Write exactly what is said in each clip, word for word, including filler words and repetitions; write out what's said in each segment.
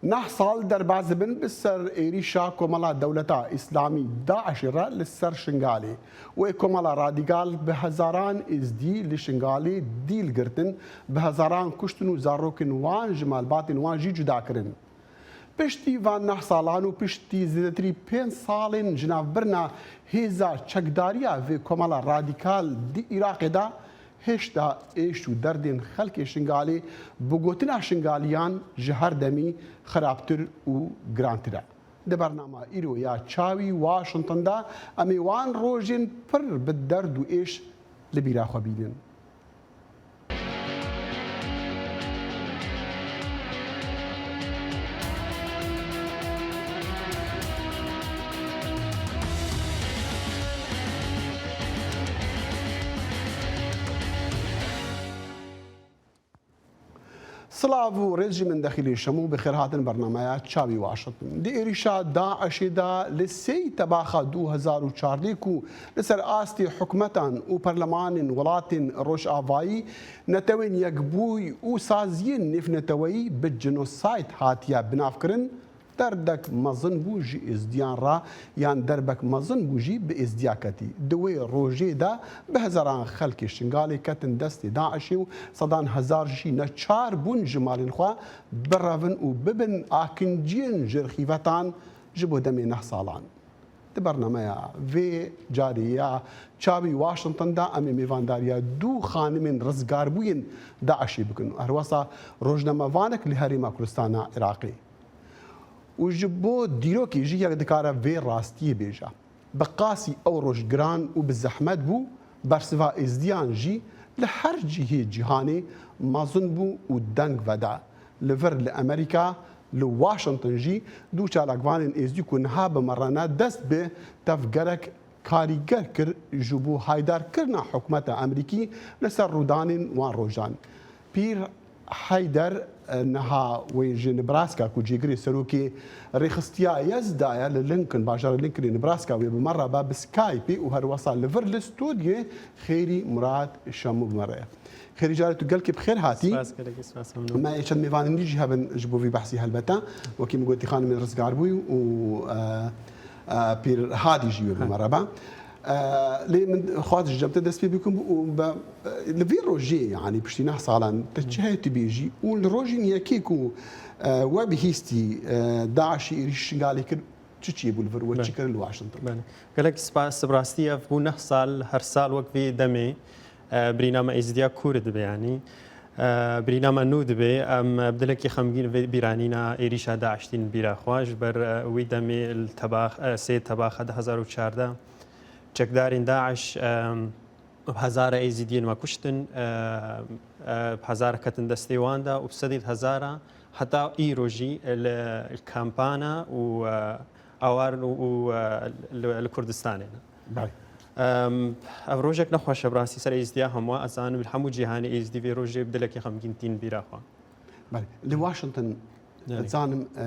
Neh sal derbas dibin bi ser êrîşa Komela Dewleta Îslamî, DAIŞê re li ser Şingalê. Wê komela radîkal bi hezaran Êzdî li Şingalê dîl girtin, bi hezaran kuştin û zarokên wan ji malbatên wan jî cuda kirin. Piştî van neh salan û piştî zêdetirî pênc salên jinavbirina hêza çekdariya vê komela radîkal di Iraqê de, hêşta êş û derdên xelkê Şingalê bi gotina Şingaliyan ji her demî xirabtir û girantir e. Di bernama îro ya Çawî Washington de em ê wan rojên pir bi derd û êş li bîra xwe bînin. Silav û rêz ji min Dexîlê Şemo, bi xêr hatin bernameya Çawî Washington. Di êrîşa DAIŞê de li sêy tebaxa du hezar û çardeh ku li ser astê hikûmetan û perlemanên welatên Rojavayî, Netewên Yekbûyî û saziyên nêvneteweyî bi jenosayt hatiye binavkirin, derdek mezin bû ji Êzdiyan re, yan derbek mezin bû jî bi Êzdiya ketî. Di wê rojê de bi hezaran xelkê Şingalê ketin destê DAIŞê û sedan hezar jî neçar bûn ji malên xwe birevin û bibin akinciyên ji rixîvetan ji bo demê neh salan. Di bernameya vê carê ya Çawî Washington de em ê mêvandariya du xanimên rizgarbûyên DAIŞê bikin û herwesa rojnamevanek li Herêma Kurdistana Iraqê. Û ji bo dîrokê jî yek dikare vê rastiyê bêje. Bi qasî ew roj giran û bi zehmet bû, bersiva Êzdiyan jî li her cihê cîhanê mezin bû û deng veda. Li vir li Amerîka, li Washington jî du çalakvanên Êzdî ku niha bi me re ne, dest bi tevgerek karîger kir ji bo haydarkirina hikûmeta Amerîkî li ser rûdanên wan rojan. Pîr Heyder, e, niha wê ji Nebraska ku cêgirê serokê rêxistiya YESDA ye li Lincoln, bajarê Lincolnê Nebraska, wê bi me re be bi Skypeê û herwesa li vir li stûdyoyê Xêrî Murad Şemo bi me re ye. Xêrî, carê tu gelkî bi xêr hatî. Spas, gelekî spas, memnun. Me ê çend mêvanên dî jî hebin ji bo vî behsî helbete. Wekî min gotî, xanimên rizgarbûyî û, e, e, Pîr Hadî jî wê bi me re be. E, lê min xwest ji cem te dest pê bikim û be, e, li vî rojê, yanî piştî neh salan, te çi heye tu bêjî û li rojên yekê ku, e, we bihîstî, e, DAIŞê êrîş Şingalê kir, çi çêbû li vir we, çi kirin li Washington? Belê. Gelek spas, bi rastî ev bû neh sal, her sal wek vê demê, e, birîna me Êzidiya kûr dibe, yanî, e, birîna me nû dibe. Em, e, bi dilekî xemgîn vê bîranîna êrîşa DAIŞ tînin bîra xwe. Ji ber, e, wî demê li Tebax-, e, sê Tebaxa du hezar û çardeh çekdarên DAIŞ, e, bi hezara Êzidiyên me kuştin, e, e, bi hezara ketin destê wan de û bi sedê hezara heta îro jî li, li kampana û, e, awar û, û, e, li, li Kurdistanê ne. Belê. Em, ev rojek nexweş e, bi rastî ser Êzidiya hemû. Ez zanim li hemû cîhanê Êzidî vê rojê bi dilekî xemgîn tîn bîra xwe. Belê. Li Washington, belê, dizanim, e,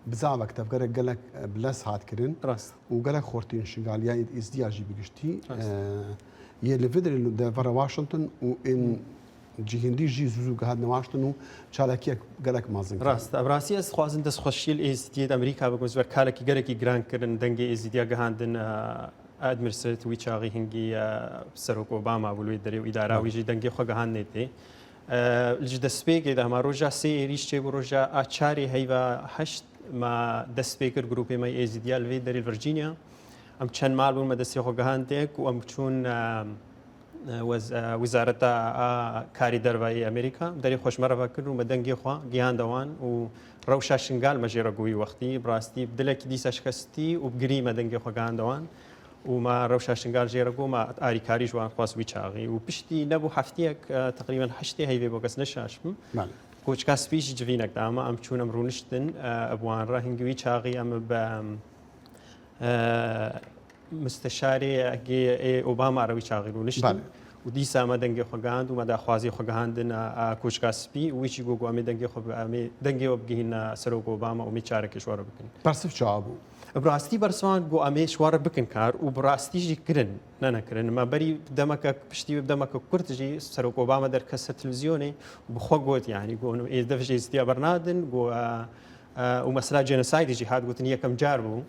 bizavek tevgerek gelek, e, bi lez hat kirin. Rast. Û gelek xortiyên Şingaliyayê Êzdiya jî bi giştî, rast, e, yê li vir li devera Washington û ên cihindî jî zû zû gihandine Washington û çalakiyek gelek mezin kirin. Rast. Bi rastî ez dixwazim destxweşiyê li Êzidiyê di Amerîka bikim, ji ber karekî gelekî giran kirin, dengê Êzidiya gihandin, e, Administrator wî çaxî hingî, e, Serok Obama bû li wê derê û îdara wî jî dengê xwe gihandinê tê. E, ji destpêkê de hema roja sê êrîş çêbû, roja a çarê heyva heşt me dest pê kir grûpê me yê Êzidiya li vê derê li Virginia. Em çend mal bûn me destê xwe gihandê ku em çûn, e, e, wez-, e, wizareta a karî derve yê Amerîka. Derê xwe ji me re vekirin û me dengê xwe gihande wan û rewşa Şingal me jê re got wî wextî. Bi rastî bi dilekî dîsa şikestî û bi girî me dengê xwe gihande wan. û me rewşa Şingal jê re got, me alîkarî ji wan xwest wî çaxî. Û piştî nebû heftiyek, e, teqrîben heştê heyvê bo kes ne şaş bim. Belê. Koçka spî jî civînek da me, em çûn em rûniştin, e, bi wan re hingî wî çaxî em bi, e, musteşarê ê Obama re wî çaxî rûniştin. Belê. Û dîsa me dengê xwe gihand û me daxwazî xwe gihandin, e, e, Koçka Spî û wî jî got, got, em ê dengê xwe bi, em ê dengê we bigihîne Serok Obama û em ê çarekê ji we re bikin. Bersif çawa bû? Bi rastî bersivan got, em ê ji we re bikin kar û bi rastî jî kirin, ne nekirin. Me berî demeke, piştî wê demeke kurt jî Serok Obama derkest ser televîzyonê û bi xwe got, yanî got, ê dev ji Êzidiya bernadin, got, e, û mesela genocide jî hat gotin yekem car bû.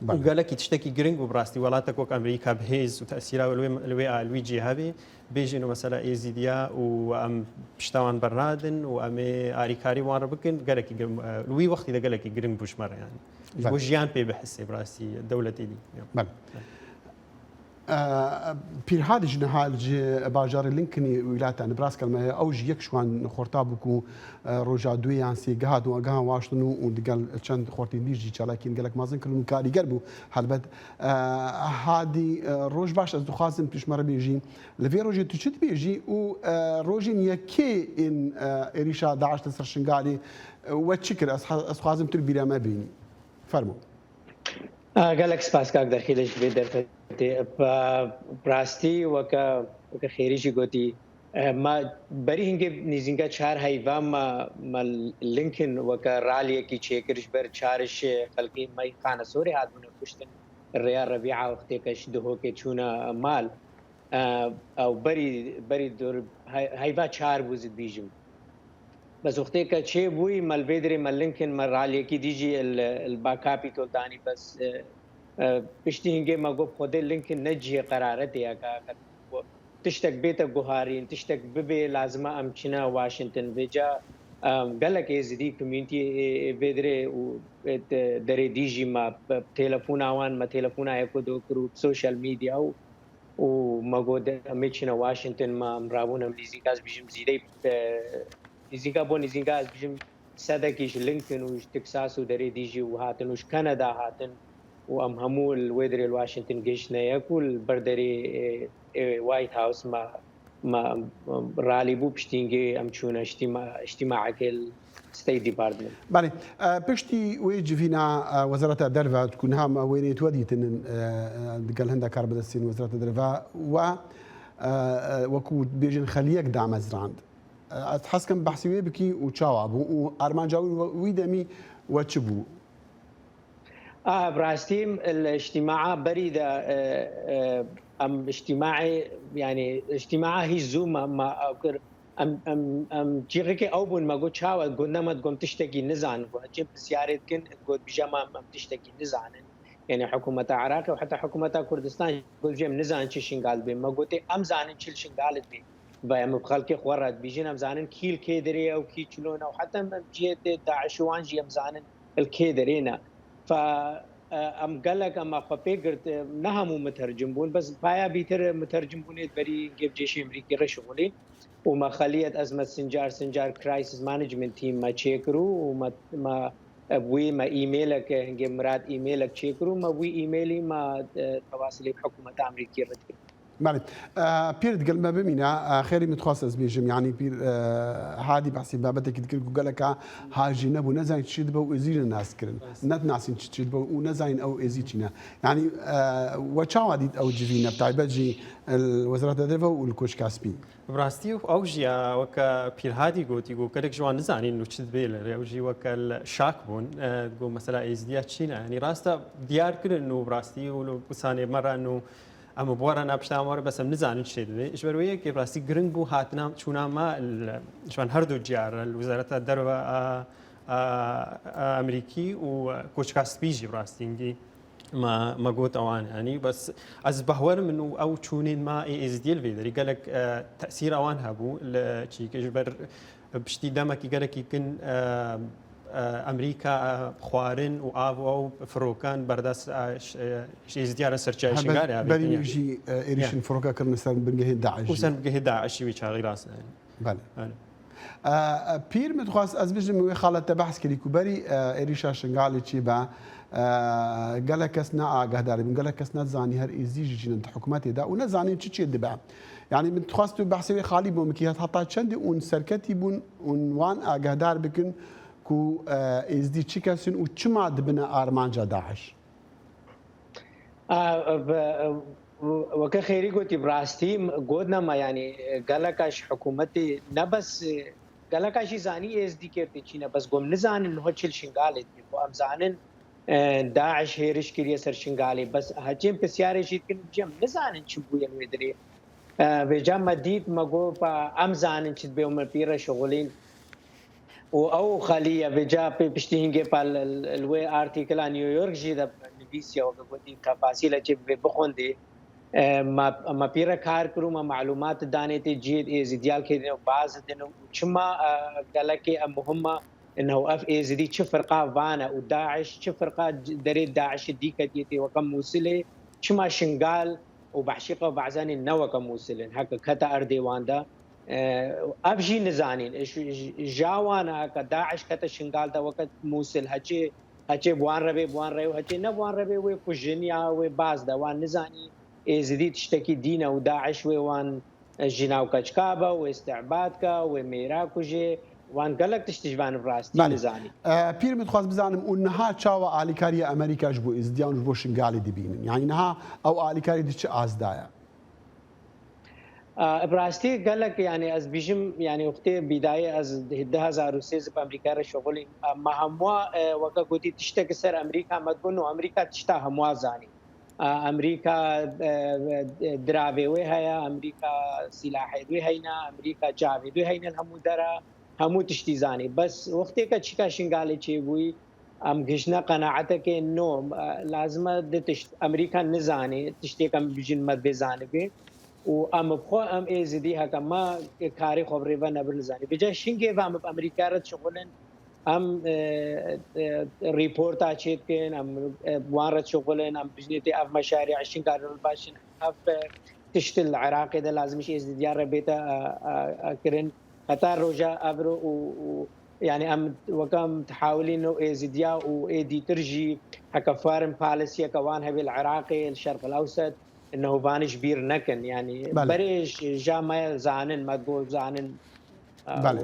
Belê. Û gelekî tiştekî giring bû bi rastî, welatek wek Amerîka bi hêz û tesîra li wê, li wê, li wî cihê hebe, bêjin û mesela Êzîdiya û em pişta wan bernadin û em ê arîkarî wan re bikin, gelekî giring, e, li wî wextî de gelekî giring bû ji me re yani. Ji bo Belê. jiyan pê bihise bi rastî dewletê dî. Ya. Belê. Belê. E, Pîrhadî ji niha ji bajarê Lincolnê wîlata Nebraska me ye. Ew jî yek ji wan xorta bû ku, e, roja duê yan sêgeha dû gehan waştin û, û digel çend xortên dî jî çalakiyên gelek mezin kirin û karîger bû. Helbet, e, Hadî, e, roj baş, ez dixwazim tu ji me re bêjî. Li vê rojê tu çi dibêjî û, e, rojên yekê ên, e, êrîşa DAIŞ li ser Şingalê, e, we çi kir? Ez, ez dixwazim tu li bîra me bînî. Fermo. A, gelek spas kak Derxîlê ji vê derfetê. Pa, rastî weke, weke Xêrî jî gotî, e, ma berî hingê nîzînga çar heyva ma, ma Lincoln weke raliyekî çêkir ji ber çariş xelkê me yî Qanesorê hatibûne kuştin. Rêya Rebîa wextê ke ji Duhokê çûne mal. E, ew berî, berî dor hey-, heyva çar bû ez dibîjim. Bes wextê ke çêbûyî, me li vê dirê me Lincoln, me raliyekî dî jî li, li ba Capitol danî, bes, e, e, piştî hingê me got, Xwedê Lincoln ne cihê qeraretê ye, ka, ka tiştek bête guharîn, tiştek bibê, lazim e em çine Washington. Vêca, e, gelek Êzidî community ê, ê vê dirê û, e, te-, derê dî jî me, e, telefona wan, me telefona yek û du kir û social media û û me got, em ê çine Washington, me em rabûn em nîzînka ez bijim zîdey, e, nîzînka bo nîzînka ez bijim sedekî ji Lincoln û ji Texas û derê dî jî û hatin û ji Kanada hatin û em hemû li wê dirê li Washington gihiştine yek û li ber derê, e, e, White House me, me, me ralî bû piştî hingê em çûne îctîma-, îctîmaekê li State Department. Belê. E, piştî wê civîna, e, Wezareta Derve, ku niha me wêneyê we dîtinin, e, e, digel hinde karbidestên Wezareta Derve we, e, e, wekû bêjin xeliyek damezrand. E, ez hez kim behsî wê bikî û çawa bû û armanca wî, wî demî we çi bû? A, bi rastî, li îctîmaa berî de, e, e, em îctîmaê, yanî îctîmaa hî zû me, me ew kir, em, em, em cîxekê ew bûn, me got, çawa, got, nema, digot, em tiştekî nizanin, got, hecî em pisyarê dikin, got, bije me, em tiştekî nizanin. Yanî hikûmeta Iraqê û heta hikûmeta Kurdistan, got, em nizanin çi Şingal dibê. Me gotê, em zanin çi li Şingal dibê. Ve em bi xelkê xwe re dibîjin, em zanin kî li kê derê ye û kî çilon e û heta em, em cihê tê DAIŞ û wan jî em zanin li kê derê ne. Fe, e, em gelek, em xwe pê girt, e, ne hemû mitercim bûn, bes paya bîtir mitercim bûnê berî hingê bi cêşê Amerîkî re şixulîn. Û me xeliyet, ez me Sincar, Sincar Crisis Management Team me çêkir û, û me, me, e, bi wî me e-mailek, e, hingê Mirad e-mailek çêkir û me wî e-mailî me, e, tewasilê bi hikûmeta Amerîkî re dikir. Belê. E, Pîr, digel me bimîne, e, xêrî min dixwast ez bêjim, yanî Pîr, e, Hadî behsî babetekî dikir ku geleka hajî nebû, nezanîn çi dibe û êzî ne nas kirin. Rast. Nedinasîn çi, çi dibe û nezanîn ew êzî çi ne. Yanî, e, we çawa dît ew civîne, bi taybet jî li Wezareta Derve û li Koçka Spî? Bi rastî ew jî ya weke Pîr Hadî gotî, got gelek ji wan nizanîn û çi dibê li rê. Ew jî weke li şak bûn. E, got mesela êzdiya çi ne? Yanî rasta diyar kirin û bi rastî û li wisanê me re û Em bi we re napişta me re, bes em nizanin çi dibê. Ji ber wê yekê bi rastî giring bû hatina çûna me li, ji van her du ciyar re, li Wezareta Derve a, a, a Amerîkî û Koçka Spî jî bi rastî hingî me, me got ewan, yanî bes ez behwerim min û ew çûnên me ê Êzidiyê li vê derî gelek, e, tesîra wan hebû li çîkê ji ber Piştî demekî gelekî kin, e, e, Amerîka, e, xwarin û av û ew firokan berdest, e, ş-, e, ji Êzidiya re ser çiyayê Şingalê avêtin. Berî jî, e, êrîşên firoka kirin ser bingehên DAIŞ. Û ser bingehê DAIŞ wî çaxî rast, e. Belê. Belê. E, e, Pîr, min dixwest ez bijim wê xalet te behs kirî ku berî, e, êrîşa Şingalê çê be, e, gelek kes ne agehdar bûn, gelek kes nezanî her êzî jî çîne di hikûmetê de û nezanîn çi çê dibe. Yanî min dixwest tu behsê wê xalî bo min kî, heta çendê hûn serketî bûn hûn wan agehdar bikin ku, e, êzdî çi kes in û çima dibine armanca DAIŞ? A, bi, weke Xêrî gotî, bi rastî gotina me, yanî geleka ji hikûmetê ne bes, geleka jî zanî êzdî kê tê çî ne, bes got em nizanin niha çi li Şingalê dibê. Got em zanin e, DAIŞ hêriş kiriye ser Şingalê. Bes heçên pisyarê jî dikin, cem nizanin çi bûye li wê dirê. E, vêca me dît, me got, pa, em zanin çi dibê û me pî re şixulîn. û ew xeliye vêca pê piştî hingê pa li, li wê artîkila New York jî de nivîsiye, weke gotî tefasîle çê bibê bixwendê. E, ma, ma pîre kar kir û ma malûmat danê tê cihê Êzidiyal kê dine û baz dine û çima, e, gelekê em muhim e, inho ev Êzidî çi firqa van e û DAIŞ çi firqa c-, derê DAIŞê dî ketiye tê weke Mûsilê, çima Şingal û Behşîqa û Barzanî ne weke Mûsil in, heke kete erdê wan de. E, ev jî nizanîn. J-, j-, ja wan e, heke DAIŞ kete Şingal de weke Mûsil, heçê, heçê bi wan re bê, bi wan re û heçê ne bi wan re bê, wê kujin ya wê baz de. Wan nizanî Êzidî tiştekî dîn e û DAIŞ wê wan, e, jina û keçika be, wê îstîbad ke, wê mêra kujê. Wan gelek tiştî ji van bi rastî Belê. nizanî. E, Pîr, min dixwest bizanim, û niha çawa alîkariya Amerîka ji bo Êzidiyan û ji bo Şingalê dibînin? Yanî niha ew alîkarî di çi asta ye? A, bi rastî gelek, yanî ez bîjim, yanî wextê bîdayê ez di du hezar û sêzdeh bi Amerîka re şixulîm. A, me hemûa, e, weke gotî tiştek ser Amerîka me digot û Amerîka tişta hemûa zanî. A, Amerîka, e, e, diravê wê heye, Amerîka sîlahê wê heyne, Amerîka çavê wê heyne li hemû dera, hemû tiştî zanî. Bes wextê ke çîka Şingalê çêbûyî, em gihiştine qenaetekê no, e, lazim e di tişt Amerîka nizanî, tiştê ke em bijîn me divê zanibê. Û em bi xwe em ê zidî heke me karê xwe bi rê ve nebir nizanî. Vêca Şingê ve em bi Amerîka re dişixulin, em, e, e, rîporta çêdikin, em, e, wan re dişixulin, em bijnê tê ev meşarî Şingalê li baş in, ev, e, tişt li Iraqê de lazim e ji Êzidiyan re bête, e, e, e, kirin. Heta roja evro û, û, yanî em weke em dihawilîn û Êzidiya û ê dîtir jî heke foreign policyeke wan hebe li Iraqê, li Şerq el Ewset, innehu van ji bîr nekin. Yanî Belê. berê j-, ja me zanin, me digot zanin, e, Belê.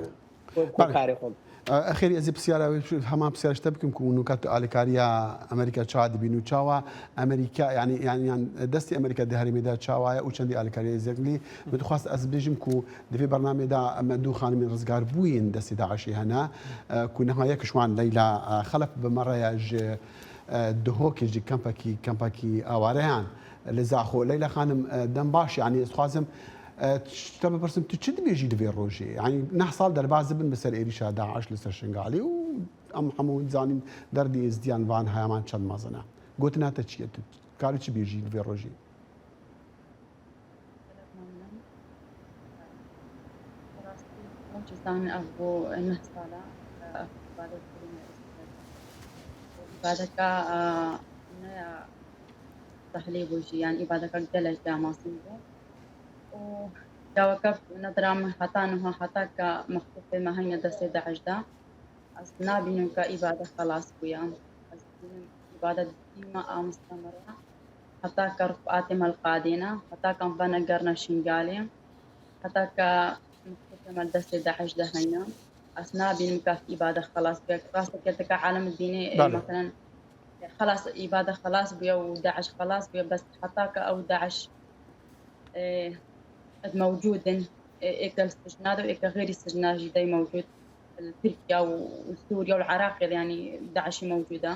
û ku Belê. karê xwe. E, xêrî ez ê pisyara wê, heman pisyara ji te bikim ku nûka tu alîkariya Amerîka çawa dibîn û çawa Amerîka, yanî, yanî, yan destê Amerîka di herêmê de çawa ye û çendî alîkariya Êzidî. Min dixwest ez bêjim ku di vê bernamê de me du xanimên rizgarbûyên destê DAIŞê hene, e, ku niha yek ji wan Leyla, e, Xelef bi me re ye ji, e, Duhokê, ji kempekî, kempekî awareyan li Zaxo. Leyla xanim, e, dem baş, yanî ez dixwazim, e, ji te bipirsim, tu çi dibêjî li vê rojê? Yanî neh sal derbas dibin bi ser êrîşa DAIŞ li ser Şingalê û em hemû dizanîn derdê Êzidiyan van heyaman çend mezin e. Gotina te çi ye? Tu karî çi bêjî li vê rojê? Gelek memnun. Rastî, hemû çi zanin ev bû neh sala, ev îbadet kirine. Îbadeka, e, ne ya sehlê bû jî, yanî îbadeka gelek ya mezin bû. Û daweke nedira min heta niha, heta ke mextûfê me hene destê DAIŞ de. Ez nabînim ke îbade xelas bûye. Ez dibînim îbade dîma a mustemere. Heta ke rifqatê me li qadê ne, heta ke em venegerine Şingalê, heta ke mixtûfê me li destê DAIŞ de heyne. Ez nabînim ke îbade xelas bûye. Rasteke te ke alim dînê, e, Belê. meselen, xelas, îbade xelas bûye û DAIŞ xelas bûye, bes heta ke ew DAIŞ, e, mewcûd in, e, êke li sicna de û êke xêrî sicna jî dey mewcûd li Tirkiye û li Sûriye û li Iraqê de, yanî DAIŞî mewcûd e.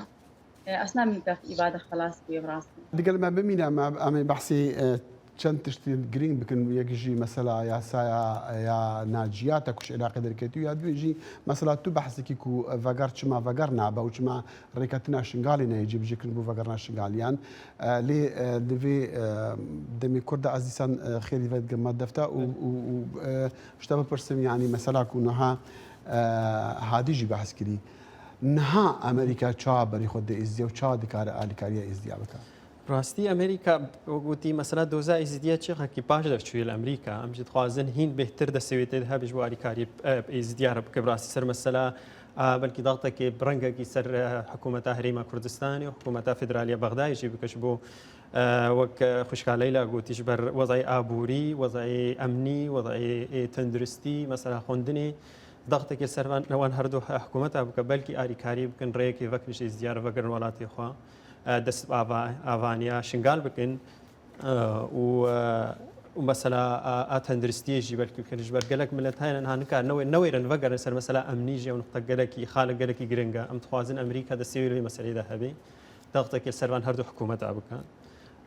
E, ez nabînim ke îbade xelas bûye bi rastî. Digel me bimîne, em, em ê behsê, e, çend tiştên girîng bikin. Yek jî mesela yasaya ya naciyata ku ji Iraqê derketî û ya duyê jî mesela tu behs dikî ku veger çima veger nabe û çima rêketina Şingalê neyê cîbicîkirin bo vegerina Şingaliyan. E, lê, e, di vê, e, demê kurt de ez dîsan, e, xêrî vedigirme defta û, Evet. û, û, e, ji te bipirsim, yanî mesela ku niha, e, Hadî jî behs kirî. Niha Amerîka çawa berî xwe dide Êzidiya û çawa dikare alîkariya Êzidiya bike? Rastî Amerîka, wek gotî, mesela doza Êzidiya çi xekî paş de çûye li Amerîka. Em jî dixwazin hîn bêhtir destê wê tê de hebe ji bo alîkariyê, e, Êzidiya re bike. Bi rastî ser mesela, a, belkî daxtekê bi rengekî ser, e, hikûmeta Herêma Kurdistanê û hikûmeta Federaliya Bexdayê jî bike ji bo, e, wek, e, xwişka Leyla gotî, ji ber wezayê aborî, wezayê emnî, wezayê, e, tenduristî, mesela xwendinê, daxtekê ser van, wan her du hikûmeta bike, belkî alîkariyê bikin, rêyekê vekin ji Êzidiya re vegerin welatê xwe, e, dest bi ava-, avaniya Şingal bikin, e, û, e, û mesela a, a tenduristiyê jî belkî bikin, ji ber gelek milet hene niha nikarin, newê-, newêrin vegerin ser mesela emnî jî ew nuqte gelekî, xalek gelekî giring e. Em dixwazin Amerîka destê wê li vê meseleyê de hebe. Daxtekê ser van her du hikûmeta bikin.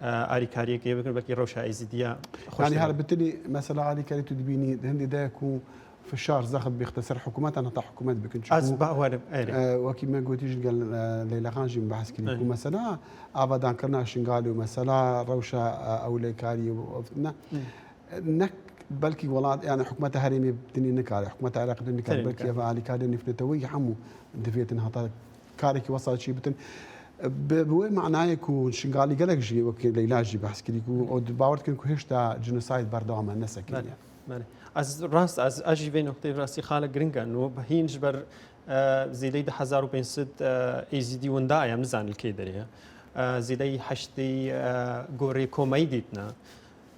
E, alîkariyekê bikin, belkî rewşa Êzidiya xweş Yanî dibe. her bitinî mesela alîkarî tu dibînî, hindê de ku fişar zexm bîxte ser hikûmetan, heta hikûmet bikin. Ez bawerim, erê. E, wekî me gotî ji gel, e, Leyla Xan jî min behs kirî ku mesela avadankirina Şingalê û mesela rewşa, e, ewlekariyê û ne, ne belkî welat, yani hikûmeta herêmê dinê nikare, hikûmeta Iraqê dinê nikare, belkî ev alîkariya nêvneteweyî hemû divêtin heta karekî wesa çî bitin. Bi, bi wê manayê ku Şingalî gelek jî wekî Leyla jî behs kirî ku ew bawer dikin ku hêşta genocide berdewam e, nesekiniye. Belê. Ez rast, ez, ez jî vê nokteyê rastî xalek giring e. No, hîn ji ber, e, zêdeyî du hezar û pênc sed, e, Êzîdî winda ye, em nizanin li kê derê ye. E, zêdeyî heştê, e, gorê komayî dîtine.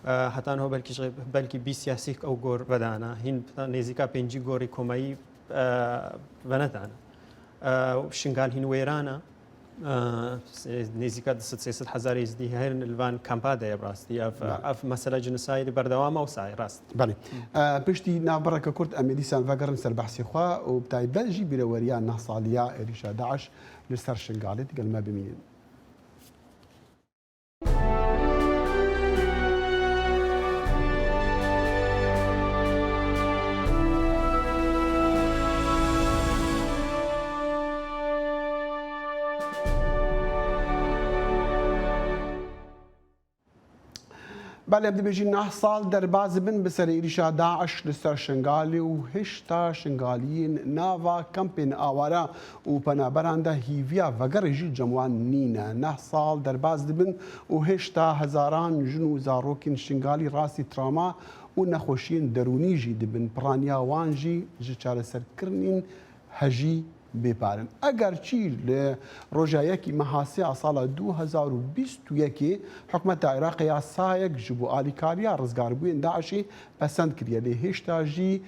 E, heta niho belkî ji, belkî bîst ya sî ew gor vedane. Hîn nêzîka pêncî gorê komayî, e, venedane. E, Şingal hîn wêran e. E, nêzîka du sed sê sed hezar Êzidî herin li van kampa de ye bi rastî. Ev, ev mesela genocide berdewam e wisa ye, rast. Belê. E, piştî navbereke kurt em ê dîsan vegerin ser behsê xwe û bi taybet jî bîreweriya neh saliya êrîşa DAIŞ li ser Şingalê digel me bimînin. Belê, em dibêjin neh sal derbas dibin bi ser êrîşa DAIŞ li ser Şingalê û hêşta Şingaliyên nava kampên aware û penaberan de hîviya vegerê jî cem wan nîne. Neh sal derbas dibin û hêşta hezaran jin û zarokên Şingalî rastî trawma û nexweşiyên derûnî jî dibin. Piraniya wan jî ji çareserkirinên hejî bêpar in. Eger çî li roja yekî meha sê a sala du hezar û bîst û yekê hikûmeta Iraqê yasayek ji bo alîkariya rizgarbûyên DAIŞê pesend kiriye, lê hêşta jî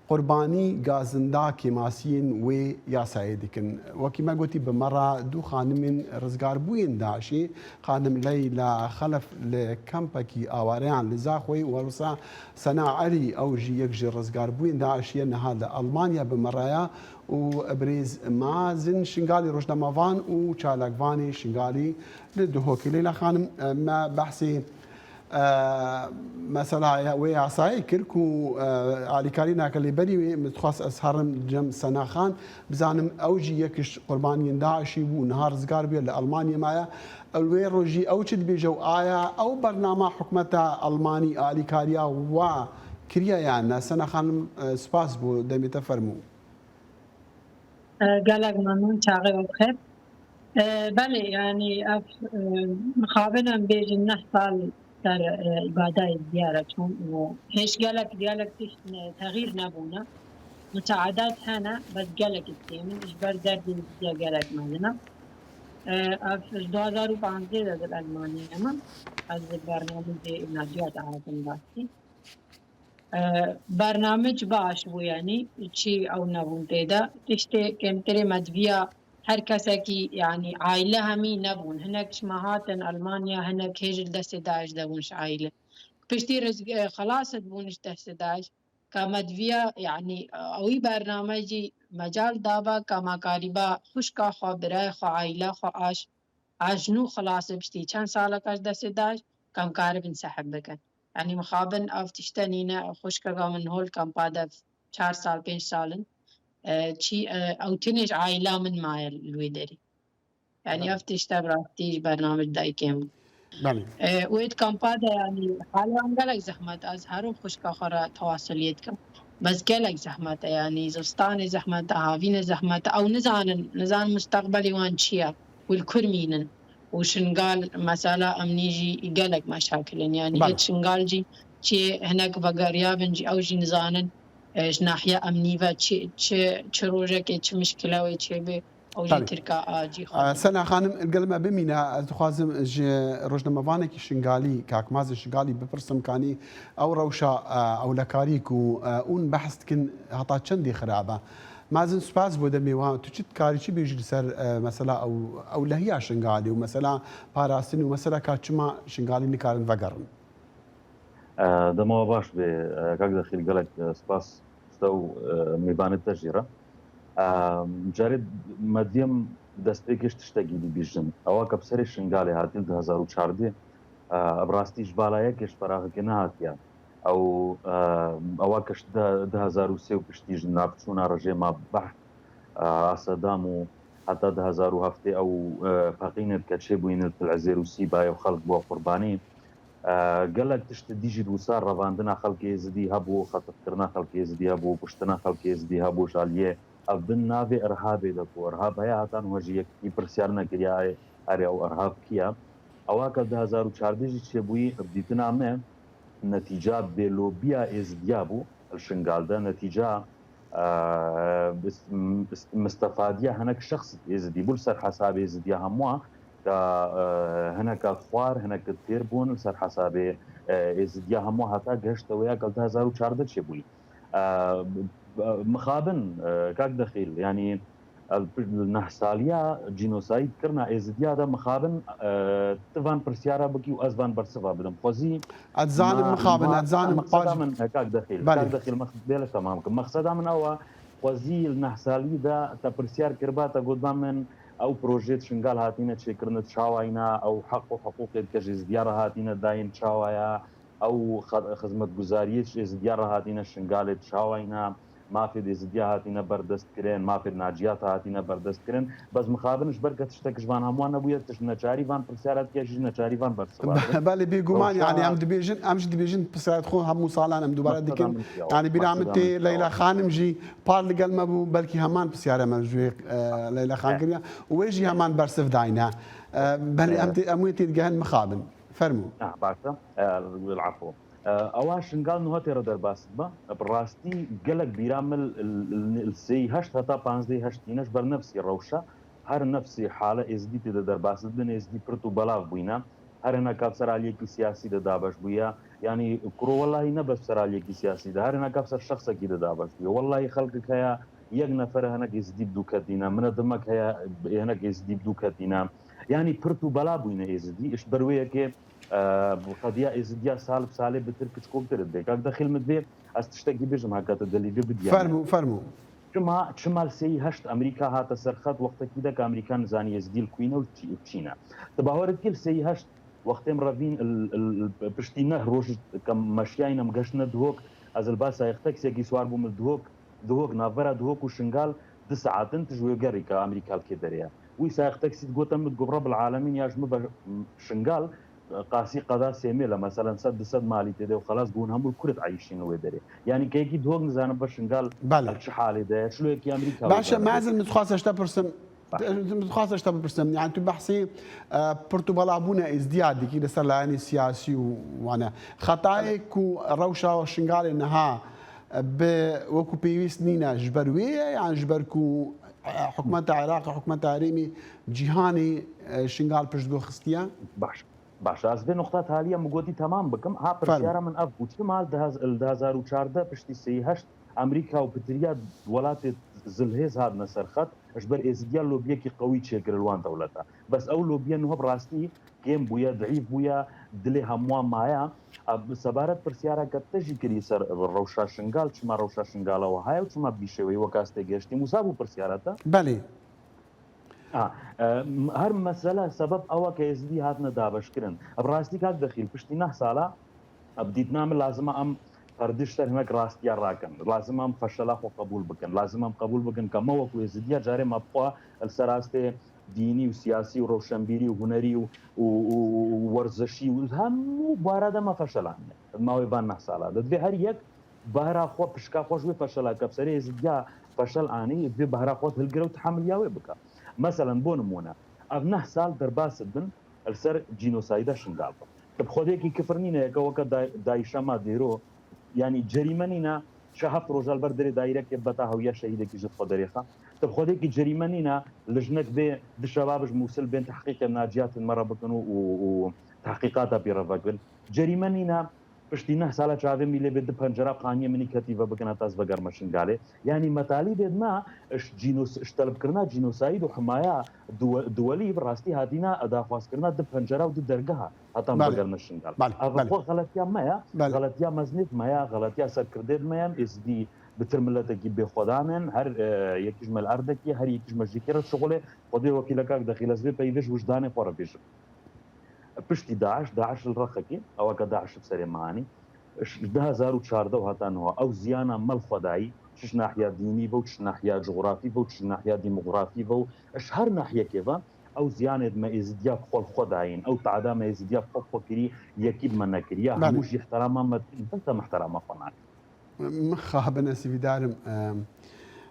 qurbanî gazinda kêmasiyên wê yasayê dikin. Wekî me gotî, bi me re du xanimên rizgarbûyên DAIŞê, xanim Leyla Xelef li kampekî awareyan li Zaxoyê û wisa Sena Elî, ew jî yek ji rizgarbûyên DAIŞê ye, niha li Almanya bi me re ye û birêz Mazin Şingalî rojnamevan û çalakvanê Şingalî li Duhokê. Leyla Xanim, me behsê, e, mesela ya-, wê yasayê kir ku, e, alîkarî nake, lê berî wê min dixwest ez herim cem Sena Xan, bizanim ew jî yek ji qurbaniyên DAIŞê bû, niha rizgar bûye, li Almanyê maye. Li wê rojî ew çi dibêje û aya ew bernama hikûmeta Almanî alîkariya wa kiriye yan ne? Sena Xanim, e, spas bo demê te, fermû. E, gelek memnûn, çaxê we bi xêr. E, belê, yanî ev, e, mixabin em bêjin neh sal ser, e, îbadayê diyar e çûn û hêj gelek, gelek tişt ne, texîr nebûne. Musaedat hene, bes gelek têmin, ji ber derdê diziya gelek mezin e. E, ev ji du hezar û panzdeh de di Elmanyê me. Ez li bernamecê Nadia de hatim rastî. E, bernamec baş bû, yanî çi ew nebûn tê de. Tiştê kêmtirê me diviya her kesekî, yanî aîle hemî nebûn. Hinek ji me hatin Elmanya, hinek hê ji destê DAIŞ de bûn ji aîle. Piştî riz-, e, xelas dibûn ji destê DAIŞ. Ka me diviya, yanî, ewî bername jî mecal daba ka me karîba xwişka xwe, birayê xwe, aîla xwe aş, aş nû xelas piştî çend saleka ji destê DAIŞ, ka em karibin sehib bikin. Yanî mixabin ev tişte nîne, xwişkeka min hol kampa de çar sal, pênc sal in. E, çî, e, ew tenê ji aîla min maye li wê derê. Yanî ev tişte bi rastî ji bernamej dayikê min. Belê. E, wê di kampa de, yanî, hala em gelek zehmet, ez herim xwişka xwe re tewasuliyê dikim. Bes gelek zehmet e, yanî zivistanê zehmet e, havînê zehmet e. Ew nizanin, nizanin mustaqbelê wan çi ye, wî li kur mînin. Û Şingal, mesela, emnî jî gelek meşakil in. Yanî Belê. Yê Şingal jî çi hinek vegeriyabin jî, ew jî nizanin, e, ji nahiya emnî ve çi, çi, çi rojekê, çi mişkile wê çêbê. Ew jî Tabii. Tirka a cî xwe. Sena Xanim, gel me bimîne, ez dixwazim ji rojnamevanekî Şingalî, Kak Mazin Şingalî bipirsim, kanî ew rewşa, e, ewlekarî ku, e, hûn behs dikin, heta çendî xirab e? Mazin, spas bo demê wan. Tu çi dikarî, çi bêjî li ser, e, mesela ew, ewlehiya Şingalî û mesela parastin û mesela ka çima Şingalî nikarin vegerin? E, dema we baş be, e, kak Dexîl, gelek, e, spas ji te û, e, mêvanê te jî re. E, carê me diyem destpêkê ji tiştekî dibîjin. Ewa ke bi serê Şingalê hatiye li du hezar û çardeh, e, bi rastî ji bala yekê ji feraxekê nehatiye. Ew, e, ewa ke ji du hezar û sê û piştî ji navçûna rejêma Baath, e, a Sedam û heta du hezar û heftê ew, e, feqîne dike çêbûyîne li Til Ezêr û Sîbayê û xelk bû qurbanî. E, gelek tişt dî jî di wisa revandina xelkê Êzidî hebû, xetifkirina xelkê Êzidî hebû, kuştina xelkê Êzidî hebû ji aliyê ev bin navê Irhabê de ku Irhab heye, heta niha jî yekî pirsiyar nekiriye, erê ew Irhab kî ye? Ewa ke du hezar û çardeh jî çêbûyî, bi dîtina me netîca bêlobiya Êzidiya bû li Şingal de, netîca, e, mis-, mis-, mistefadiya hinek şexs Êzidî bû li ser hesabê Êzidiya hemû, ka, e, hineka xwar, hinek têr bûn li ser hesabê, e, Êzidiya hemû heta gehişte wêya ke li du hezar û çardeh çêbûyî. E, mixabin, e, kak Dexîl, yanî, e, li neh saliya cînosayîd kirina Êzidiya de mixabin, e, tu van pirsyara bikî û ez van bersiva bidim. Xwezî Ez zanim ma-, mixabin, ma-, ez zanim mexseda qal- min, e, kak Dexîl, Belê. Kak Dexîl, mex-, bêle temam kim. Mexseda min ew e, xwezî li neh salî de te pirsyar kiriba, te gotiba min ew projeyê di Şingal hatîne çêkirin, çawa yîna, ew heq û hiqûqê dike ji Êzidiya re hatîne dayîn, çawa ya, ew xe-, xizmetguzariyê ji Êzidiya re hatîne Şingalê, çawa yîna, mafê Êzidiya hatîne berdest kirin, mafê naciyata hatîne berdest kirin. Bes mixabin ji ber ke tiştek ji van hemûyan nebûye, tişt neçarî van pirsyara dike jî neçarî van bersiva. Belê, bêguman, Rewşa yanî em dibêjin, em jî dibêjin pisyara xwe hemû salan em dubare Mexseda dikin. min ya, Yanî bîra min mexseda tê min ya. Leyla Xanim jî par li gel me bû, belkî heman pisyare me ji wê, e, Leyla Xan Eh. kiriye û wê jî heman bersiv dayne. E, belê, Eh. em tê, em wê têdigehin mixabin. Fermû. Ah, baş e. Eh, el-efû. Eh, ewa Şingal niha tê re derbas dibe. Bi rastî gelek bîra min li, li, li sêyî heşt heta panzdehî heşt tîne ji ber nefsî rewşa. Her nefsî hale Êzidî tê de derbas dibin, Êzidî pirt û belav bûyne. Her hineka bi ser aliyekî siyasî de dabeş bûye. Yanî kuro wellahî ne bes bi ser aliyekî siyasî de, her hineka bi ser şexsekî de dabeş bûye. Wellahî xelkek heye, yek nefer e hinek Êzidî bi dû ketîne. Min e dimek heye, hinek Êzidî bi dû ketîne. Yanî pirt û bela bûyne Êzidî. Ji ber wê yekê, e, qediya Êzidiya sal bi salê bi tir kiçikoktir dibe. Kak Dexîl, min divê ez tiştekî bêjim, heke tu dilî bê bidiyane. Fermû, fermû. Çima, çima li sêyî heşt Amerîka hate ser xet, wextekî de ke Amerîka nizanî Êzidî li kuyne û çi-, û çîne? Tu bawer dikî li sêyî heşt wextê em revîn il, il, il, piştî neh roj ke meşiyayîne em geştine Duhok, ez li ba sayeq taksiyekî siwar bûm li Duhok, Duhok, navbera Duhok û Şingal du saet in, tu ji wê gerî ke Amerîka li kê derê ye. Wî sayeq taksî digote min, digot, Rebbil Alemîn ya ji min be Şingal, qasî qeda sê mêl e, meselen sed du sed malî tê de û xelas bûn hemû li Kurit eyşîn li wê derê. Yanî keyekî Duhok nizane be Şingal Belê. li çi halê de ye, şilokî Amerîka wê Baş e, derê. Mezin, min dixwast ji te pirsim. Baş. Min dixwast ji te bipirsim. Yanî tu behsî, e, pirt û bela bûne Êzdiya dikî li ser layenê siyasî û wane. Xetayê Belê. ku rewşa Şingalê niha, e, bi wekû pêwîst nîne ji ber wê ye, yan ji ber ku, e, hikûmeta Iraqê, hikûmeta herêmê cîhanê, e, Şingal piştguh xistiye? Baş. Baş, ez vê nuqta talî ye min gotî temam bikim. Ha, Fermo. Pirsyara min ev bû, çima li du hezar û çardeh piştî sêyî heşt Amerîka û pitiriya welatê zilhêz hatine ser xet, ji ber Êzidiya lobiyekî qewî çêkir li wan dewleta. Bes ew lobiye niha bi rastî kêm bûye, dihîf bûye, dilê hemûyan maye. Ev sebaret pirsyara ke te jî kirî ser rewşa Şingal, çima rewşa Şingal e wiha ye û çima bi vî şêweyî wek ez têgihiştîm, wisa bû pirsyara te? Belê. Ha, e, m-, her mesele sebeb ew e ke Êzidî hatine dabeşkirin. Bi rastî kak Dexîl, piştî neh sala, e, bi dîtina min lazim e em perdê ji ser hinek rastiya rakin. Lazim e em feşela xwe qebûl bikin. Lazim e em qebûl bikin ke me wekû Êzidiya carê me bi xwe li ser astê dînî û siyasî û rewşenbîrî û hunerî û, û, û, û werzişî û hemû bara de me feşel anîne. Di mawê van neh sala de. Divê her yek behra xwe, pişka xwe ji wê feşela ke bi serê Êzidiya feşel anî, divê behra xwe hilgire û tehemiliya wê bike. Meselen, bo nimûne, ev neh sal derbas dibin li ser cînosayda Şingal de. Tu bi xwedêkî kifir nîne, yeke weke day-, dayîşa ma dêro, yanî cerîme nîne, şe heft roja li ber derê dayîrekê beta hewiya şehîdekî ji xwe derêxe. Tu bi xwedêkî cerîme nîne, li jinek bê du şebab ji Mûsil bên tehqîqê naciyatên me re bikin û, û, û tehqîqata pê re vekirin. Cerîme nîne, piştî neh sala çavê mîlê bê du pencera qaniyê min î ketî vebikin heta ez vegerime Şingalê. Yanî metalîbê me ji cînos-, ji telebkirina cînosaîd û himaya duwe-, duwelî bi rastî hatîne daxwazkirina du pencera û du dergeha heta em Belê. vegerine Şingal. Belê, Ev belê. xwe xeletiya me ye, Belê. xeletiya mezinêd me ye, xeletiya serkirdêd me ye, em Êzidî bi tir miletekî bêxwedan in, her, e, yekî ji me li erdekî ye, her yekî ji me ji yekî re dişuxulê. Xwedê wekîl e kak Dexîl, ez vê peyvê ji wijdanê xwe re bêjim. Piştî DAIŞ, DAIŞ li Reqekê, ewa ke DAIŞ bi serê me anî, Ji du hezar û çardeh heta niha ew ziyana me li xwe dayî, çi ji nahiya dînî be û çi ji nahiya cografî be û çi ji nahiya demografî be û ji her nahiyekê ve ew ziyanê di me êzidiya bi xwe li xwe dayîn. Ew teada me êzidiya bi xwe bi xwe kirî, yekî bi me nekiriya. Belê. Hemû jî ihtirama me dikin, bes em ihtirama xwe nakin. Mixabin, ez hîvîdar im, em,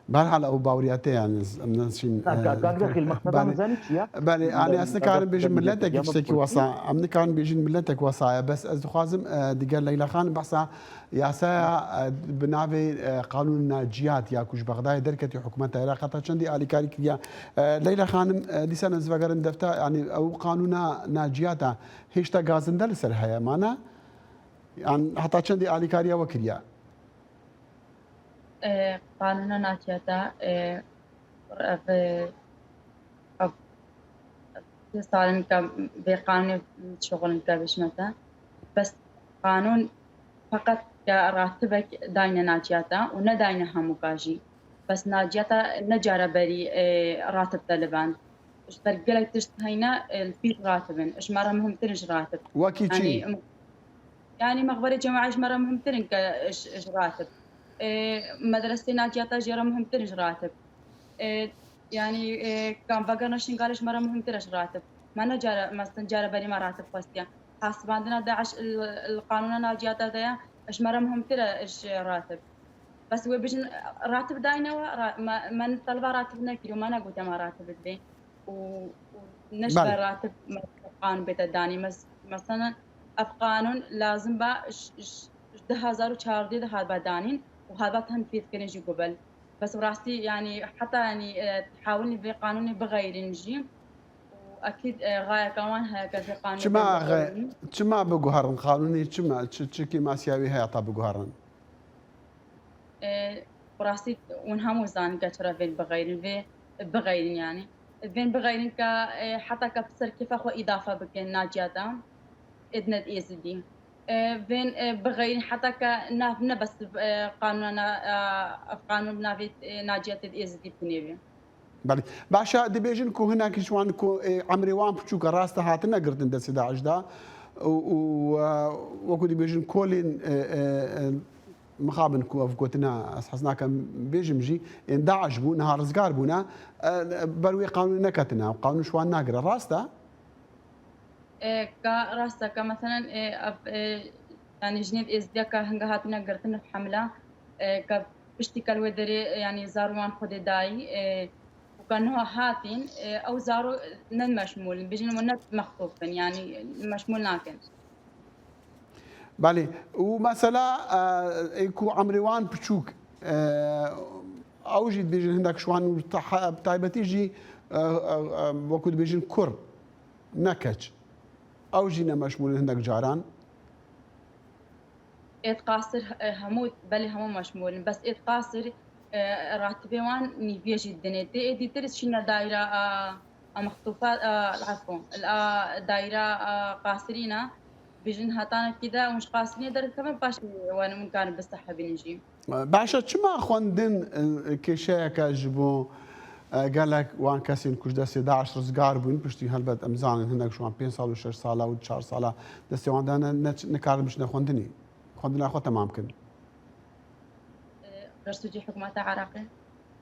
Berhal ew baweriya te, yani, em neşîn, Ka-, ka-, e, kak Dexîl, mexseda belê. Min zanî çi ye? Belê, yani, ez nikarim bêjim miletek tiştekî wesa, em nikarin bêjin miletek wesa ye, bes ez dixwazim, e, digel Leyla Xan behsa yasaya, e, bi navê, e, Qanûn Naciyat ya ku ji Bexdayê derketî hikûmeta Iraq heta çendî alîkarî kiriya. E, Leyla Xanim, e, dîsan ez vegerin defta, yani, ew qanûna naciyata hêşta gazinde li ser heye, mana? Yan heta çendî alîkariya we kiriya? E, qanûna naciyata, e, ev, ev, ev, sê sal in ke vê qanûnê şixulin ke bişmete. Bes qanûn feqet ke ratibek dayne naciyata û nedayne hemûka jî. Bes naciyata ne cara berî, e, ratib te li bend. Ji ber gelek tişt heyne, e, li pîş ratibin. Ji me re muhimtir in ji ratib. Wekî çi? Yanî, Yanî mexberê cemaî ji me re muhimtir in ke ji, ji ratib. Ê, medresê naciyata jê re muhimtir in ji ratib. Ê, yanî, ê, kam vegerna Şingalê ji me re muhimtir e ji ratib. Me ne care, mesela care berî me ratib xwestiye. Hasibandina DAIŞ li, li qanûna naciyata de ye, ji me re muhimtir e ji ratib. Bes wê bijin ratib dayne we, ra-, me, me telva ratib nekiriye û me negotiye me ratib dibê. û, û ne ji Belê. ber ratib me qanûn bête danî. Mes-, mesela ev qanûn lazim ba ji, ji, ji du hezar û çardeh de hatiba danîn û hatiba tenfîz kirin jî gubel. Bes bi rastî, yanî, heta, yanî, e, hawilin vê qanûnê bixeyrin jî û ekîd, e, rayeka wan heye ke vê qanûnê Çima bixeyrin. Çima biguherin qanûnê, çima, çi, çi kêmasiya wî heye ta biguherin? E, bi rastî hûn hemû zanin ke çira vên bixeyrin, vê bixeyrin yanî. Vên bixeyrin ke, e, heta ke bi ser kêfa xwe îdafe bikin naciyata, ê di ne di Êzidî. E, vên, e, bixeyrin heta ke nav ne bes, e, qanûna na-, e, ev qanûn bi navê, e, naciyatê di Êzidî bi dinê bê. Belê. Baş e, dibêjin ku hinek ji wan ku, e, emrê wan piçûk e, rast e, hatine girtin destê DAIŞ de û, û, e, wekû dibêjin kolên, e, e, e, mixabin ku ev gotina ez hez nakim bêjim jî, ên DAIŞ bû, niha rizgar bûne, e, ber wê qanûnê neketine, qanûn ji wan nagire. Rast e? E, ka rast e, ka meselen, e, ev, e, yanî jinê Êzidî ke hinga hatine girtin bi hemla, e, ke piştî ke li wê derê, e, yanî zarû wan Xwedê dayî, e, û ke niha hatîn, e, ew zarû ne meşmûl in, bijin wan ne mextûf in, yanî meşmûl nakin. Belê. Û mesela, e, ê ku emrê wan piçûk, e, ew jî dibêjin hindek ji wan û ta-, bi taybetî jî, e, e, e, wekû dibêjin kur, ne keç. Ew jî ne meşmûl in hindek caran. Êd qasir, e, hemû, belê hemû meşmûl in. Bes êd qasir, e, ratibê wan nîviyê jî dinê. Tê êdî tir şîne dayra a, a mextûfa, a, efû, a dayra a qasirîna. Bijin hetanekî de hûn ji qasirînê derkevin, paşê wan hûn karin bisehibînin jî. Baş e, çima xwendin, e, kêşeyeke ji bo, e, gelek wan kesên ku ji destê DAIŞ rizgar bûn, piştî helbet em zanin hinek ji wan pênc sal û şeş sala û çar sala destê wan de ne, ne, nikarin biçine xwendinê, xwendina xwe temam kin? E, Qersûcî hikûmeta Iraqê.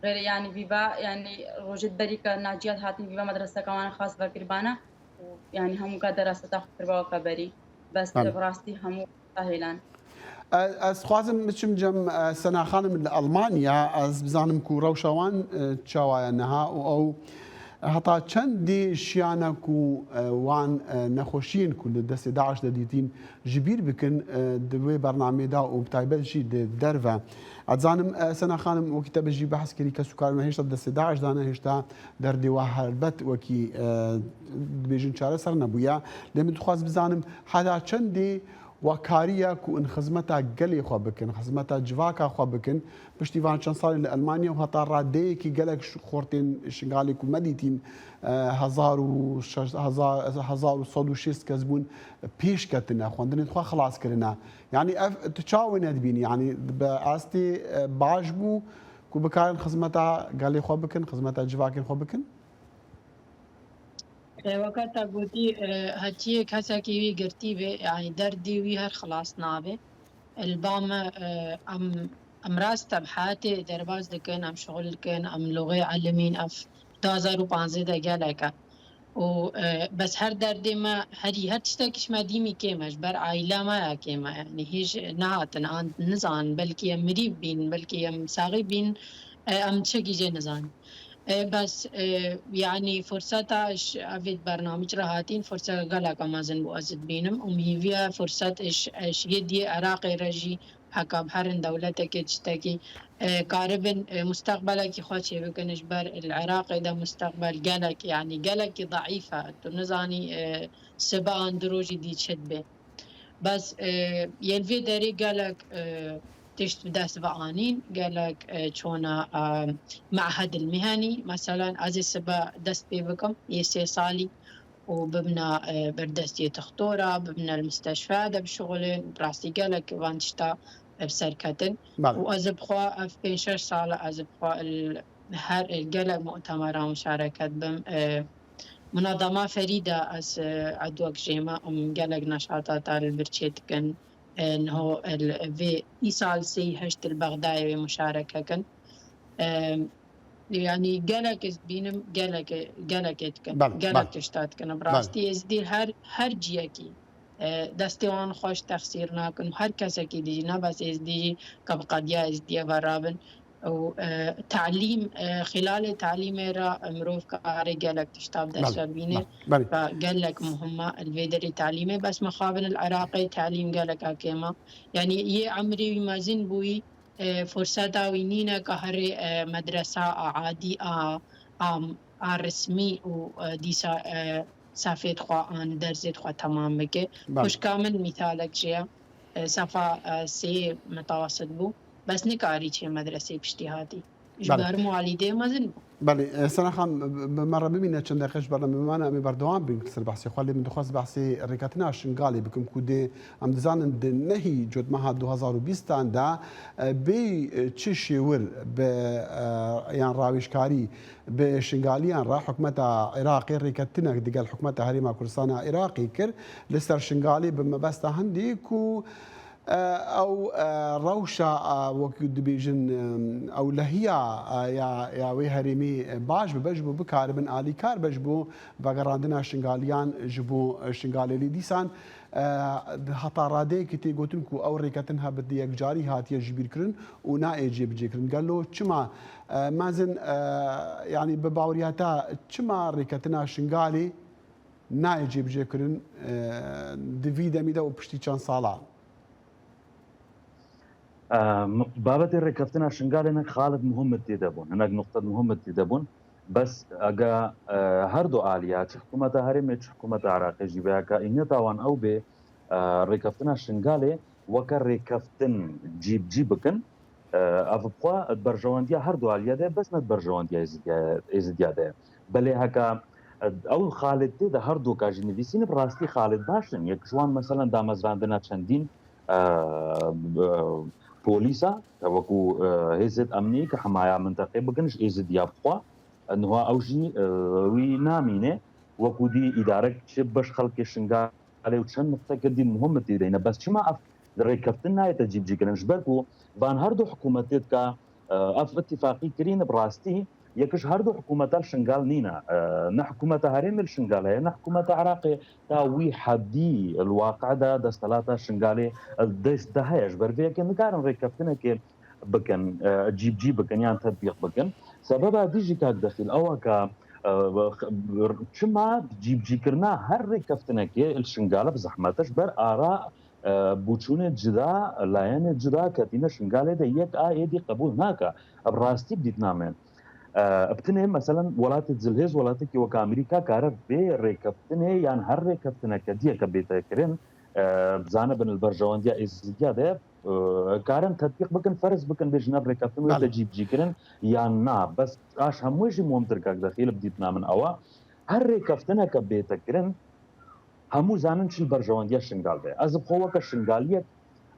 Xêr, yanî vîva, yanî rojê berî ke naciyat hatin vîva medreseka wan xas vekiribana û yanî hemû ka deraseta xwe kiriba weke berî. Bes Belê. Bi rastî hemû Hêlan. Ez, ez dixwazim biçim cem, e, Sena Xanim li Almanya, ez bizanim ku rewşa wan, e, çawa ye niha û ew heta çendê şiyane ku, e, wan, e, nexweşiyên ku li destê DAIŞ de dîtîn ji bîr bikin, e, di wê bernameyê de û bi taybet jî di derve. Ez dizanim, e, Sena Xanim, wekî te bi jî behs kirî, kes û karên me hêşta di destê DAIŞ de ne, hêşta derdê we helbet wekî, e, dibêjin çareser nebûye. Lê min dixwaz bizanim heta çendê we kariye ku in xizmeta gelê xwe bikin, xizmeta civaka xwe bikin. Piştî van çend salên li Elmanya û heta radeyekî gelek ş-, xortên Şingalê ku me dîtîn, e, hezar û şeş, hezar, hezar û sed û şêst kes bûn pêş ketine, xwendinên xwe xilas kirine. Yanî ev tu çawa wê nedibînî? Yanî bi astê, e, baş bû ku bikarin xizmeta gelê xwe bikin, xizmeta civakên xwe bikin? E, weke te gotî, e, hetiye kesekî wî girtî bê, yanî derdê wî her xilas nabe. Li ba me, e, em, em rast em heyatê derbas dikin, em şixul dikin, em loxê elimîn, ev du hazar û panzdeh de gelek e. Û, e, bes her derdê me, herî, her tiştekî ji me dîmî kêm e, ji ber aîla me ya kêm e. Yanî hêj nehatin, an nizanin, belkî em mirî bîn, belkî em saxî bîn, e, em tiştekî jê nizanin. E, bes, e, yanî furseta ji evê bernamij re hatîn, furseta gelek mezin bû ez dibînim. Û min hîviya furset ji, ji yê diyê Iraqê re jî heka bi herin dewletekê tiştekî, e, karibin, e, mustaqbelekî xwe çêbikin, ji ber li Iraqê de mustaqbel gelek, yanî gelekî daîf e. Tu nizanî, e, sibe an du rojî dî çi dibe. Bes, e, yên vê derê gelek, e, tişt bi dest ve anîn, gelek, e, çona, e, mehedil mihenî, meselen, ez ê sibe dest pê bikim, yê sê salî û bibna, e, berdestiyê toxtora, bibna li misteşfeya de bişuxulin, bi rastî gelek van tişta, e, bi ser ketin. Belê. Û ez bi xwe ev pênc şeş sal e, ez bi xwe li her, li gelek mu'temera muşareket bim. E, Munazama Ferîda ez, e, edwek jê me, em gelek neşatata li vir çê dikin. E, niho, e, li vê îsal sê û heşt li Bexdayê wê muşareke kin. E, yanî gelek ez dibînim, gelek, gelekê dikin. Belê, Gelek belê. tişta dikin. Bi Belê. rastî Êzidî her, her ciyekî, e, destê wan xweş texsîr nakin û her kesekî dî jî, ne bes Êzidî jî, ke bi qediya Êzidiyê ve rabin. Û, e, talîm, e, xîlalê talîmê re mirov kare gelek tişta bi dest Belê, ve bîne. belê, belê. Ve gelek muhim e li vê derê talîmê. Bes mixabin li Iraqê talîm gelek a kêm e. Yanî yê emrê wî mezin bûyî, e, furseta wî nîne ke herê, e, medresa a adî a, a, a resmî û, e, dîsa, e, safê xwe an derzê xwe temam bike. Belê. Xwişka min mîsalek jê ye. E, safa, e, sê metawasit bû. Bes nikarî çê medresê piştî hatî. Ji Belê. ber mualîdê mezin bû. Belê, e, Sena Xan, bi me re bimîne çend deqe ji bername bimane, em ê berdewam bin li ser behsê xwe, lê min dixwest behsê rêketina Şingalê bikim ku dê em dizanin di nehî cotmeha du hazar û bîstan de, e, bê, e, çi şêwir bi, e, yan rawêjkarî bi Şingaliyan re hikûmeta Iraqê rêketinek digel hikûmeta Herêma Kurdistana Iraqê kir. Li ser Şingalê bi mebesta hindî ku, e, ew, e, rewşa, e, wekî dibêjin, e, ewlehiya, e, ya, ya wê herêmî, e, baş bibe, ji bo bikaribin alîkar be ji bo vegerandina Şingaliyan ji bo, e, Şingalê. Lê dîsan, e, di heta radeyekî tê gotin ku ew rêketin hebit di yekcarî hatiye jibîrkirin û nayê cêbicêkirin. Gelo çima, e, mezin, e, yanî bi baweriya te çima rêketina Şingalê nayê cêbicêkirin, e, di vî demî de û piştî çend sala? E, m-, babetê rêkeftina Şingalê hinek xalet muhim tê de bûn, hinek nuqtet muhim tê de bûn. Bes ege, e, her du aliya, çi hikûmeta herêmê, çi hikûmeta Iraqê jî be, eke înyeta wan ew bê, e, rêkeftina Şingalê weke rêkeftin cîbicî bikin, e, ev bi xwe di berjewendiya her du aliya de, bes ne di berjewendiya Êzidiya, Êzidiya de. Belê heke, e, ew xalet tê de her du ka jî nivîsîne, bi rastî xalet baş in. Yek ji wan meselen damezrandina çendîn, e, e, polîsa, wekû, e, hêzêt emnî ke hemaya minteqê bikin ji Êzidiya bi xwe. E, niha ew jî, e, wî namîne. Wekû dî îdarek çi beş xelkê Şingalê û çend nuqtekê dî muhim tê de ne. Bes çima ev rêkeftin nayête cîbicîkirin? Ji ber ku van her du hikûmetê dika, e, ev îtîfaqî kirîne bi rastî, yek ji her du hikûmeta li Şingal nîne. E, ne hikûmeta herêmê li Şingal heye, ne hikûmeta Iraqê ta wî hedî li waqe de desthilata Şingalê li dest de heye. Ji ber vê yekê nikarin rêkeftinekê bikin, e, cîbicî bikin yan tetbîq bikin. Sebeba dî jî kak Dexîl ew e ka, e, çima cîbicîkirina her rêkeftinekê li Şingalê bi zehmet e, ji ber ara, e, bûçûnê cida, layenê cida ketîne Şingalê de yek a êdî qebûl nake. Ev rastî bi dîtina me. E, bi tinê, meselen, welatê zilhêz, welatekî wek Amerîka kare vê rêkeftinê yan her rêkeftineke diyeke bête kirin, e, bizane bin li berjewendiya Êzidiya de, e, karin tetbîq bikin, ferz bikin, bêjin ev rêkeftin wê Belê. te cîbicî kirin yan na. Bes a ji hemû jî muhimtir kak Dexîl bi dîtina min ew e, her rêkeftineke bête kirin, hemû zanin çi li berjewendiya Şingal de. Ez bi xwe weke Şingaliyek,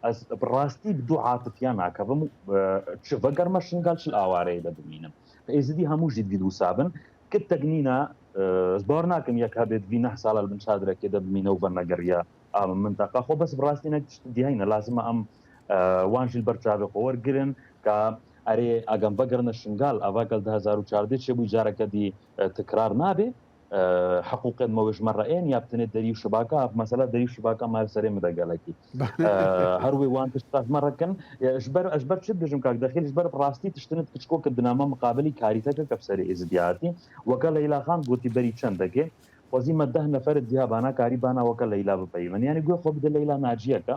ez bi rastî bi dû atifiya nakevim û, e, çi vegerme Şingal, çi li awareyê de bimînim. Êzidî hemû jî divî wisa bin. Kitek nîne, e, ez bawer nakim yek hebê di vî neh sala li bin çadirekê de bimîne û venegeriya a min minteqa xwe. Bes bi rastî nek tişt dî heyne. Lazim e em E, wan jî li ber çavê xwe wergirin ka erê agem vegerine Şingal, ava gel du hezar û çardeh çêbû, careke dî, e, tikrar nabe. E, hiqûqên me wê ji me re ên ya bi tenê derî û şibaka, ev mesela derî û şibaka me li serê min de gelekî. E, her wê wan tişta ji me re kin. E, ji ber, ji ber çi dibêjim kak Dexîl, ji ber bi rastî tiştinit kiçikok di nama miqabilî karîtekeke bi serê Êzidiya hatî. Weke Leyla Xan gotî berî çendekê, xwezî me deh nefer diha bana karî bana weke Leyla bipeyivin. Yanî guhê xwe bide Leyla Naciyeke,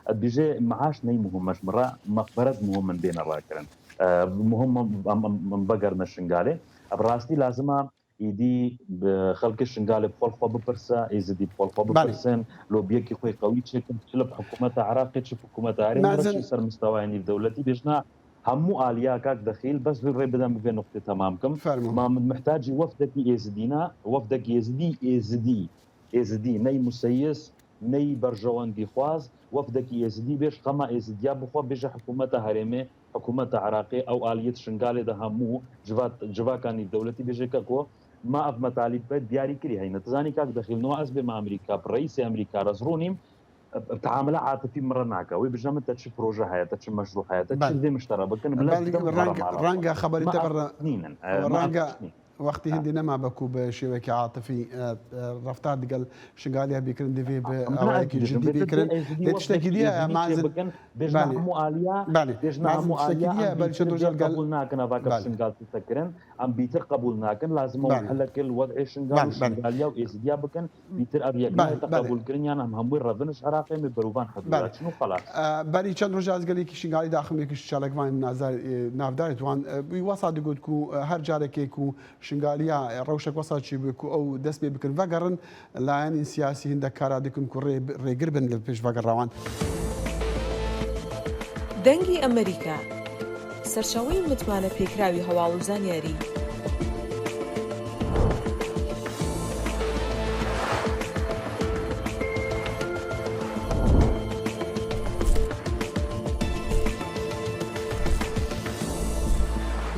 e, dibêje meaş ney muhim e ji min re, meqberet muhim in bêne rakirin. E, muhim em, em, em, em vegerine Şingalê. E, bi rastî lazim e Êdî bi xelkê Şingalê bi xwe li xwe bipirse, Êzidî bi xwe li xwe Belê. bipirsin, lobiyekî xwe qewî çêkin, çi li bi hikûmeta Iraqê, çi bi hikûmeta herêmê re, Mezin- çi ser mistewaya nîvdewletî bêjna hemû aliya kak Dexîl, bes vê rê bidem bi vê nuqtê temam kim. Fermo. Ma min mihtacî wefdekî Êzidî ne, wefdekî Êzidî, Êzidî, Êzidî, ney museyis, ney berjewendîxwaz, wefdekî Êzidî bê, ji xema Êzidiya bixwe bêje hikûmeta herêmê, hikûmeta Iraqê, ew aliyê di Şingalê de hemû civa-, civaka nîvdewletî bêje keko, ma ev metalîb be diyarî kirî heyne. Tu zanî kak Dexîl, niha ez bême Amerîka, bi reîsê Amerîka re ez rûnîm, bi teamila atifî min re nake. Wê bêje min te çi proje heye, te çi meşrû heye, te çi Belê. divê min ji te re bikin, millet Belê, bidin reng-, mala xwe. renge xeberî te Ma bira. ev nînin, e, ma ev Renge tişt nînin. Wextî Ha. hindî nema be ku bi şêwekî atifî, e, e, reftar digel Şingaliya bîkirin, divê bi Em awayekî ne cidî dibêjin, bîkirin. Êzidî Lê tiştekî wextekî diye, Êzidî em çê azin bikin, bêjin Belê. hemû aliya, Belê. bêjin Lazim hemû tiştekî aliya, diye, em belê bîtir çend roj bê gel- qebûl nakin ava Belê. Şingal tiştek kirin, em bîtir qebûl nakin, lazim e Belê. hûn helekê li wed'ê Şingal û Belê, belê. Şingaliya û Êzidiya bikin, bîtir ev yek Belê, nayê te belê. qebûl kirin, yan em hemû revin ji Iraqê me berovan hidûda Belê. çin û xelas. E, berî çend roja ez gelekî Şingalî daxim yekî ji çalakvanên nazar, e, navdarê wan, e, wî wesa digot ku, e, her carekê ku Şingaliya, e, rewşek wesa çêbûye ku ew dest pê bikin vegerin, layenên siyasî hindek kara dikin ku rê-, rêgir bin li pêş vegera wan. دەنگی ئەمریکا، سەرچاوەی متمانە پێکراوی هەواڵ و زانیاری.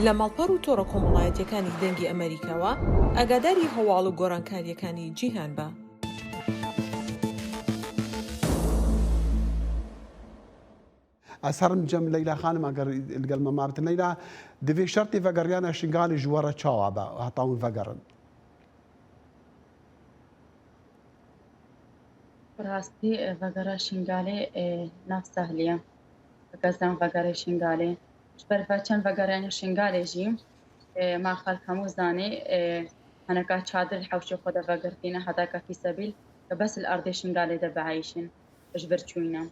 لە ماڵپەڕ و تۆڕە کۆمەڵایەتیەکانی دەنگی ئەمریکاوە ئاگاداری هەواڵ و گۆڕانکاریەکانی جیهان بە. Ez herim cem Leyla Xanim, eger li gel me mabit. Leyla, divê şertê vegeriyana Şingalê ji we re çawa be, heta hûn vegerin? Bi rastî, e, vegera Şingalê, e, nav sehliye. Bi gezdan vegerê Şingalê. Ji ber ve çend vegeriyana Şingalê jî, e, ma xelk hemû zanî, e, heneka çadir li hewşê xwe de vegirtîne, heta ke fîsebîl, ke bes li erdê Şingalê de bieyşin, ji vir çûyne.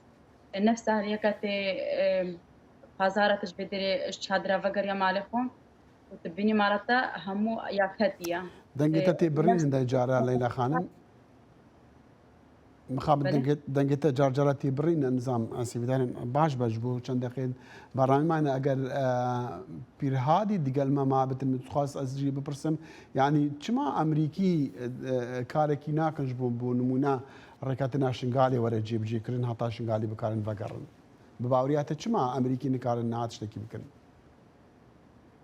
E, nav sehliyeke tê, e, pazara tu ji vê derê ji çadira vegeriya malê xwe, û tu bînî mala te hemû ya ketiye. Dengê te Ê, tê birîn nas- hinde cara Leyla Xanim. Mixabin Belê. dengê, dengê te car cara tê birîn, nizam, ez hêvîdarim baş be ji bo çend deqeyên bernamê mane. Eger, e, Pîrhadî digel me mabitin, min dixwast ez jî bipirsim. Yanî çima Amerîkî, e, e, karekî nakin ji bo, bo nimûne rêkeftina Şingalê were cêbicêkirin, heta Şingalê bikarin vegerin? Bi baweriya te çima Amerîkî nikarin niha tiştekî bikin?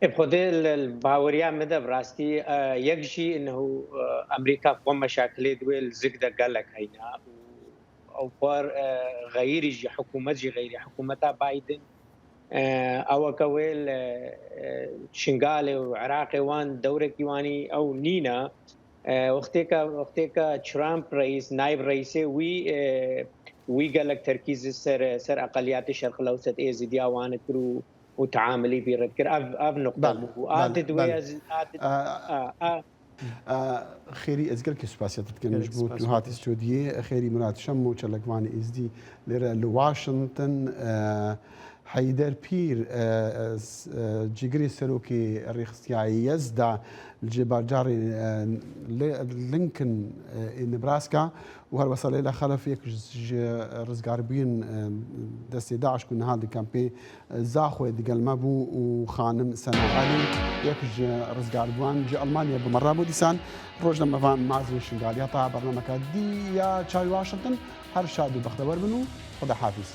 Ê, bi xwedê li, li baweriya min de bi rastî, e, yek jî inhu, e, Amerîka xwe meşakilê di wê li zik de gelek heyne û ew par, e, xeyirî jî, hikûmet jî xeyirî, hikûmeta Biden, e, eweke wê li, e, Şingalê û Iraqê wan dewrekî wanî ew nîne. E, wextêka, wextêka Trump reîs, nayb reîsê wî, e, wî gelek terkîz ser, ser eqeliyatê Şerqil Ewset, Êzidiya wan kir û û teamilî bî red kir. Ev, ev nuqte Belê, bû. A belê, di wê belê. ez, a di, A, a, a. a, Xêrî, ez gelekî spasiya te dikim Gelek ji bo tu spas. hatî stûdiyê. Xêrî Murat Şemo, çalakvanê Êzdî lêre li Washington. E, Heyder Pîr, e, e, s-, e, cîgirê serokê rêxistiya Yezda li cê barcarê, e, Li-, Lincoln, e, ê Nebraska. û her wesa Leyla Xelef, yek ji rizgarbûyên, e, destê DAIŞ ku niha di kampê, e, Zaxoyê digel me bû û xanim Sena Elî, yek ji rizgarbûyan ji Elmanya bi me re bû. Dîsan rojnamevan Mazin Şingalî heta bernameka dî ya Çav Washington, her şad û bextewer bin û Xwedahafîz.